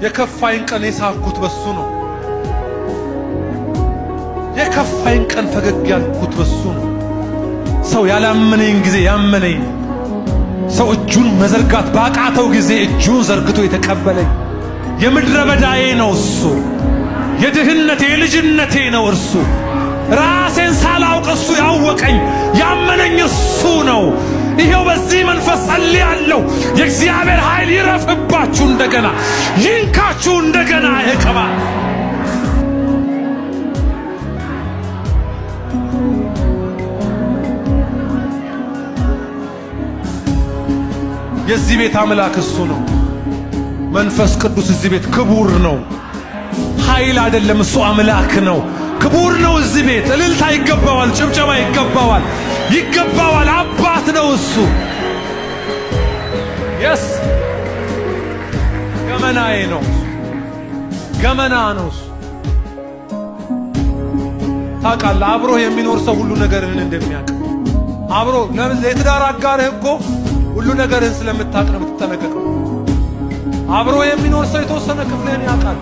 የከፋኝ ቀን የሳቅኩት በሱ ነው። የከፋኝ ቀን ፈገግ ያልኩት በሱ ነው። ሰው ያላመነኝ ጊዜ ያመነኝ፣ ሰው እጁን መዘርጋት ባቃተው ጊዜ እጁን ዘርግቶ የተቀበለኝ የምድረ በዳዬ ነው እሱ። የድህነቴ የልጅነቴ ነው እርሱ። ራሴን ሳላውቅ እሱ ያወቀኝ ያመነኝ እሱ ነው። ይሄው በዚህ መንፈስ ጸልያለሁ። የእግዚአብሔር ኃይል ይረፍባችሁ እንደገና፣ ይንካችሁ እንደገና። ይሄ ቅባት የዚህ ቤት አምላክ እሱ ነው። መንፈስ ቅዱስ እዚህ ቤት ክቡር ነው። ኃይል አይደለም፣ እሱ አምላክ ነው። ክቡር ነው። እዚህ ቤት እልልታ ይገባዋል፣ ጭብጨባ ይገባዋል፣ ይገባዋል። አባት ነው እሱ። Yes፣ ገመናዬ ነው፣ ገመና ነው እሱ። ታውቃለህ፣ አብሮህ የሚኖር ሰው ሁሉ ነገርህን እንደሚያውቅ አብሮ የትዳር አጋርህ እኮ ሁሉ ነገርህን ስለምታውቅ ነው የምትጠነቀቀው። አብሮ የሚኖር ሰው የተወሰነ ክፍልህን ያውቃል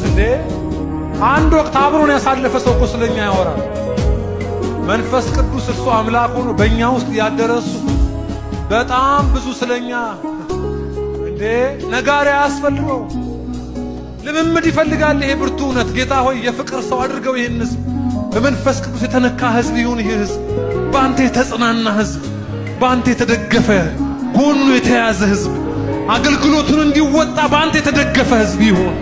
እንዴ። አንድ ወቅት አብሮን ያሳለፈ ሰው እኮ ስለኛ ያወራል። መንፈስ ቅዱስ እርሱ አምላክ ሆኖ በእኛ ውስጥ ያደረ እሱ በጣም ብዙ ስለኛ እንዴ ነጋሪ አያስፈልገው። ልምምድ ይፈልጋል። ይሄ ብርቱ እውነት ጌታ ሆይ የፍቅር ሰው አድርገው ይህን ሕዝብ፣ በመንፈስ ቅዱስ የተነካ ሕዝብ ይሁን ይህ ሕዝብ፣ በአንተ የተጽናና ሕዝብ፣ በአንተ የተደገፈ ጎኑ የተያዘ ሕዝብ፣ አገልግሎቱን እንዲወጣ በአንተ የተደገፈ ሕዝብ ይሁን።